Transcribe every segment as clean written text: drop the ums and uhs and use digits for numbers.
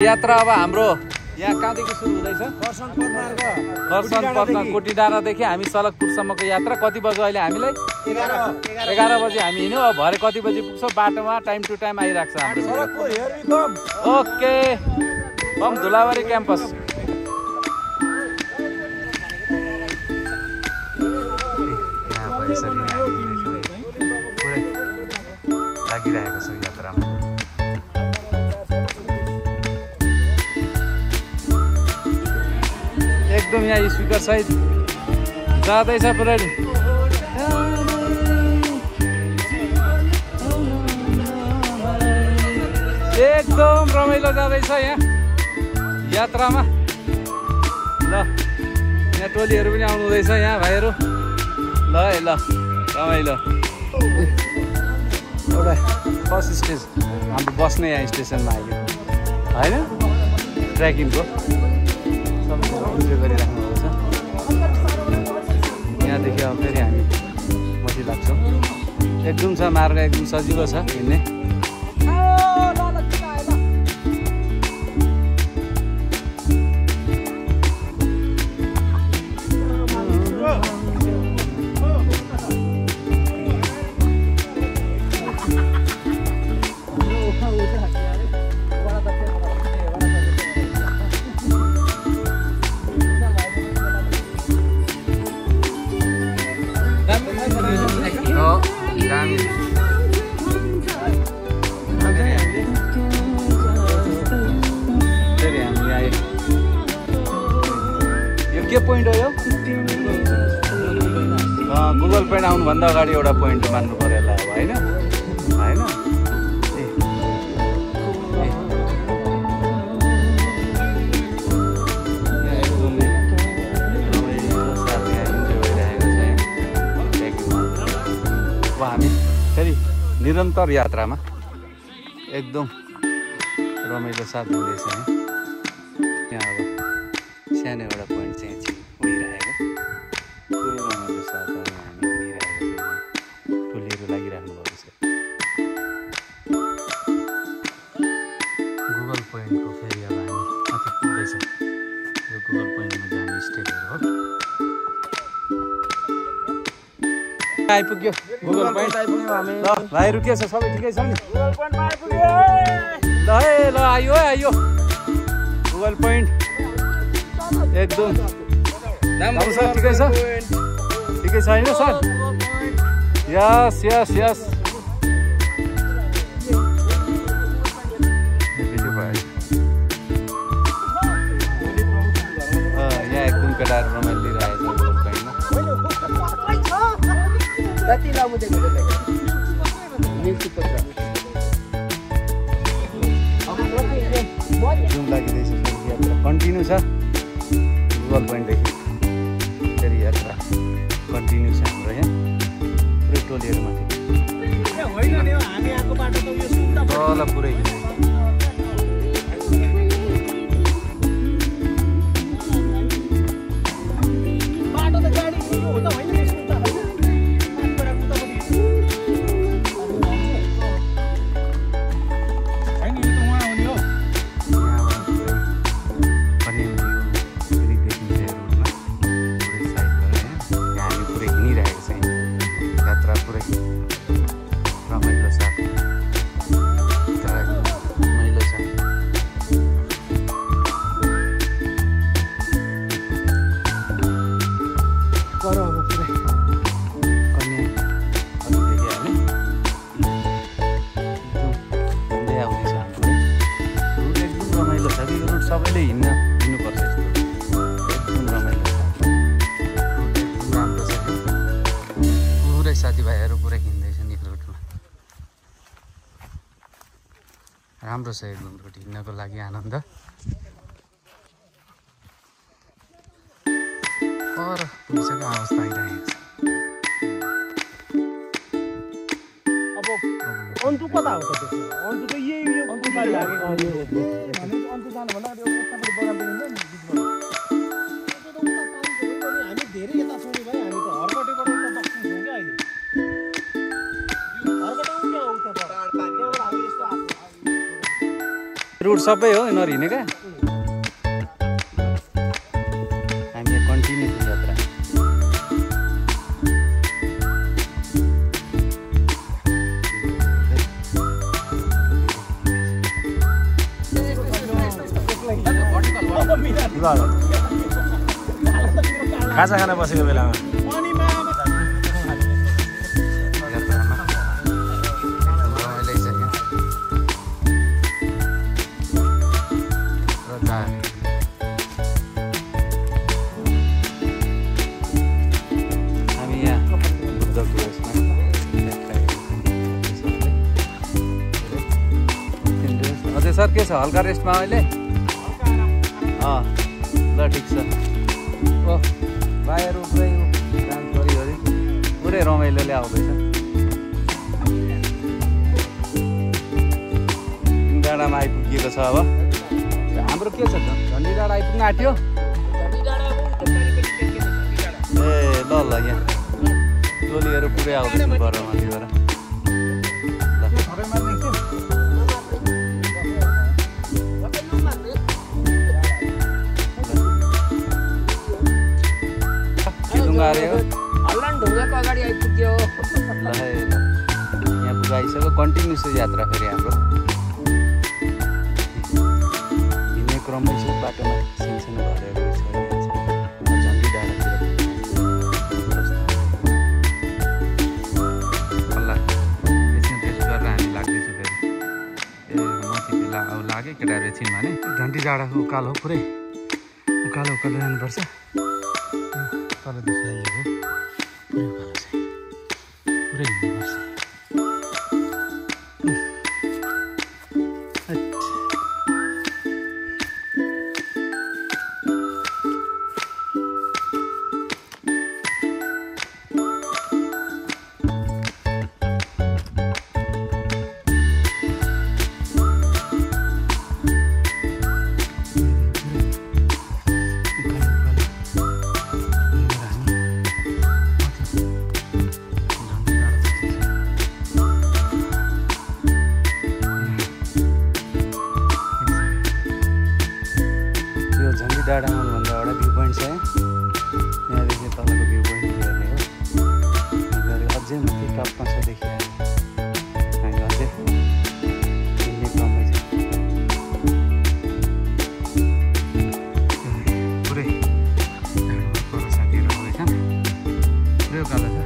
यात्रा अब हाम्रो यहाँ कहाँदेखि सुरु हुँदैछ? खरसाङ पदमार्ग कोटीडाँडादेखि हामी सलकपुरसम्मको यात्रा कति बजे अहिले हामीलाई 11 बजे हामी हिँड्यौँ। अब भरे कति बजे पुग्छौँ? बाटोमा टाइम टु टाइम आइरहेको छ हाम्रो। ओके, बम धुलाबारी क्याम्पस। लागिरहेको छ यात्रामा। एकदम यहाँ स्पिकर सहित जाँदैछ पुरै। एकदम रमाइलो जाँदैछ यहाँ यात्रामा। ल यहाँ टोलीहरू पनि आउनु हुँदैछ यहाँ भाइहरू। ल है ल रमाइलो। एउटा बस स्टेज हाम्रो बस्ने यहाँ स्टेसनमा आयो होइन, ट्रेकिङको इन्जोय गरिराख्नु भएको छ। यहाँदेखि अब फेरि हामी माथि लाग्छौँ। एकदम छ मार्ग, एकदम सजिलो छ हिँड्ने। के पोइन्ट हो यो? गुगल पोइन्ट आउनुभन्दा अगाडि एउटा पोइन्ट मान्नु पर्यो होला अब होइन होइन। अब हामी फेरि निरन्तर यात्रामा एकदम रमाइलो साथ हुँदैछ यहाँ। अब सानो एउटा पोइन्ट चाहिँ उडिरहेको पुरै रमाइलो साथ हामी हिँडिरहेको छ। टोलीहरू लागिराख्नु भएको छ। गुगल पोइन्टको फेरि अब हामी माथि पुग्दैछौँ। यो गुगल पोइन्टमा जाने स्टेपहरू हो। आइपुग्यो गुगल पोइन्ट। ल भाइहरू के छ, सबै ठिकै छ नि? गुगल पोइन्टमा आइपुग्यो। ल है ल आयो है आयो गुगल पोइन्ट। एकदम राम्रो सर, ठिकै छ? ठिकै छ होइन सर? यस यस यस। यहाँ एकदम केटाहरू रमाइलो लिइरहेको छ गुगल पोइन्टमा। जुम लागिँदैछ, कन्टिन्यू छ गुगल पोइन्टदेखि फेरि यात्रा कन्टिन्यू छ हाम्रो यहाँ। पुरै टोलीहरू माथि तल पुरै सबैले हिँड्नुपर्छ यस्तो। एकदम रमाइलो छ, एकदम राम्रो छ। पुरै साथीभाइहरू पुरै हिँड्दैछन् यो रुटमा। राम्रो छ एकदम रुट हिँड्नको लागि आनन्द। पर पुगिसकेको अवस्था आइरहेको छ। अब अन्टु कता हो त? अन्टु त यही अन्टु लागेको अन्टु जानुभन्दा अगाडि यतापट्टि बगान देखिन्छ नि बिचबाट। हामी धेरै यता छोड्यो भाइ, हामी त हरकटेबाट उता बस्छौँ क्या अहिले। हरकट उता उता रुट सबै हो यिनीहरू हिँडेका हामी यहाँ कन्टिन्यू यात्रा खाजा खाना बसेको बेलामा सर के छ हल्का रेस्टमा अहिले ल ठिक छ ओ भाइहरू पुरै काम छोरीहरू पुरै रमाइलोले आउँदैछ डाँडामा आइपुगिएको छ अब हाम्रो के छ झन्डी डाँडा आइपुग्न आँट्यो ए ल ल यहाँ टोलीहरू पुरै आउँदैछ बरमालीबाट ढुङ्गाको अगाडि आइपुग्यो ल यहाँ पुगाइसक्यो कन्टिन्युस यात्रा फेरि हाम्रो हिँड्ने क्रममा चाहिँ बाटोमा सानसानो घरहरू छ झन्डी डाँडातिर ल एकछिन रेस्ट गरेर हामी लाग्दैछौँ फेरि ए माथि बेला अब लाग्यो केटाहरू एकछिन भने झन्डी डाँडाको उकालो पुरै उकालो उकालो जानुपर्छ तलदेखि आइएको पुरै हिँड्नुपर्छ डाँडामा भन्दा एउटा भ्यू पोइन्ट छ यहाँदेखि तलको भ्यू पोइन्ट हेर्ने हो अझै माथि टपमा छ देखिहाल्यो हामी अझै हिँड्ने क्रममै छ पुरै पर साथीहरू आउँदैछन् पुरै उकालो छ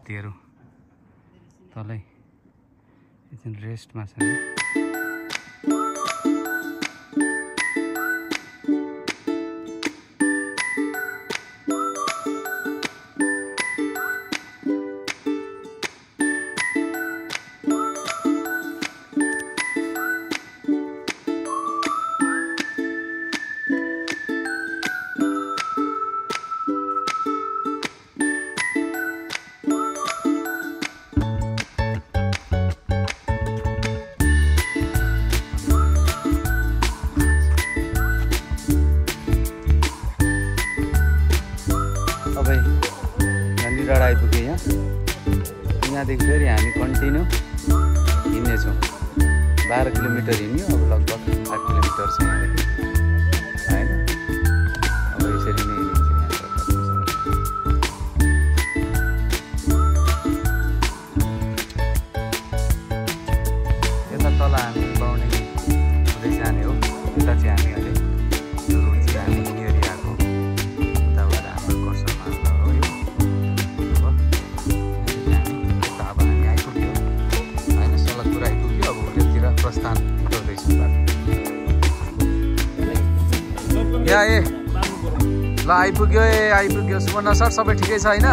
तेरो तलै एकछिन रेस्टमा छ नि डाँडा आइपुग्यो यहाँदेखि फेरि हामी कन्टिन्यू हिँड्नेछौँ 12 किलोमिटर हिँड्यो अब लगभग 8 किलोमिटर छ यहाँदेखि होइन अब यसरी नै हिँडिन्छ आइपुग्यो सुवर्ण सर सबै ठिकै छ होइन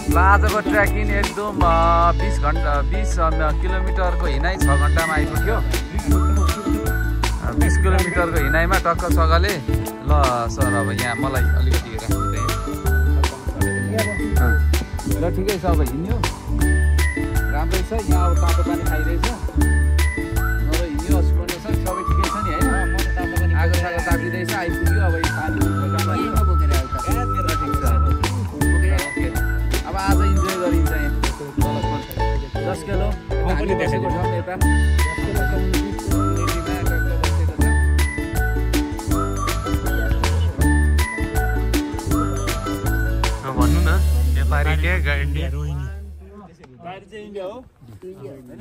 ल आजको ट्रेकिङ एकदम 20 किलोमिटरको हिँडाइ 6 घन्टामा आइपुग्यो 20 किलोमिटरको हिँडाइमा टक्क सगले ल सर अब यहाँ मलाई अलिकति राख्दै ल ठिकै छ अब हिँड्यो राम्रै छ यहाँ अब तातो पानी खाइरहेछ नभए हिँड्यो सुवर्ण सर सबै ठिकै छ नि होइन आगो सागो तापिँदैछ आइपुग्यो अब पानी अब आज इन्जोय गरिन्छ यहाँ 10 किलो भन्नु न नेपाली इन्डिया इन्डिया हो होइन